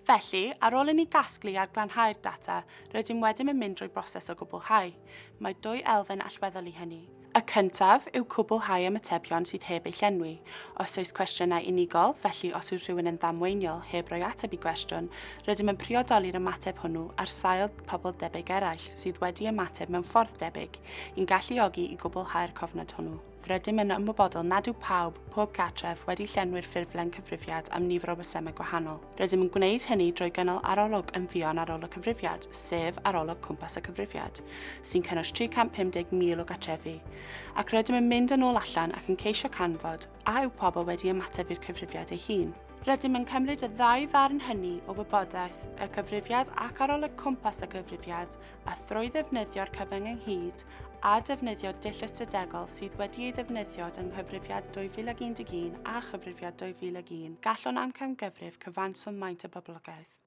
Felly, ar ôl i ni gasglu a glanhau'r data, rydym wedyn yn mynd drwy broses o gwblhau. Mae dwy elfen allweddol i hynny. Y cyntaf yw cwblhau ymatebion sydd heb eu llenwi. Os oes cwestiynau unigol, felly os yw rhywun yn ddamweiniol heb roi ateb i gwestiwn, rydym yn priodoli'r ymateb hwnnw ar sail pobl debyg eraill sydd wedi ymateb mewn ffordd debyg, i'n galluogi i gwblhau'r cofnod hwnnw. Rydym yn ymwybodol nad yw pawb, pob cartref, wedi llenwi'r ffurflen cyfrifiad am nifer o resymau gwahanol. Rydym yn gwneud hynny drwy gynnal arolwg yn fuan ar ôl y cyfrifiad, sef arolwg cwmpas y cyfrifiad, sy'n cynnwys 350,000 o gartrefi, ac rydym yn mynd yn ôl allan ac yn ceisio canfod a yw pobl wedi ymateb i'r cyfrifiad ei hun. Rydym yn cymryd y ddau ddarn hynny o wybodaeth, y cyfrifiad ac arolwg cwmpas y cyfrifiad, a thrwy ddefnyddio'r cyfyng ynghyd a defnyddio dull ystadegol sydd wedi ei ddefnyddio yng Nghyfrifiad 2011 a Chyfrifiad 2001, gallwn amcangyfrif cyfanswm maint y boblogaeth.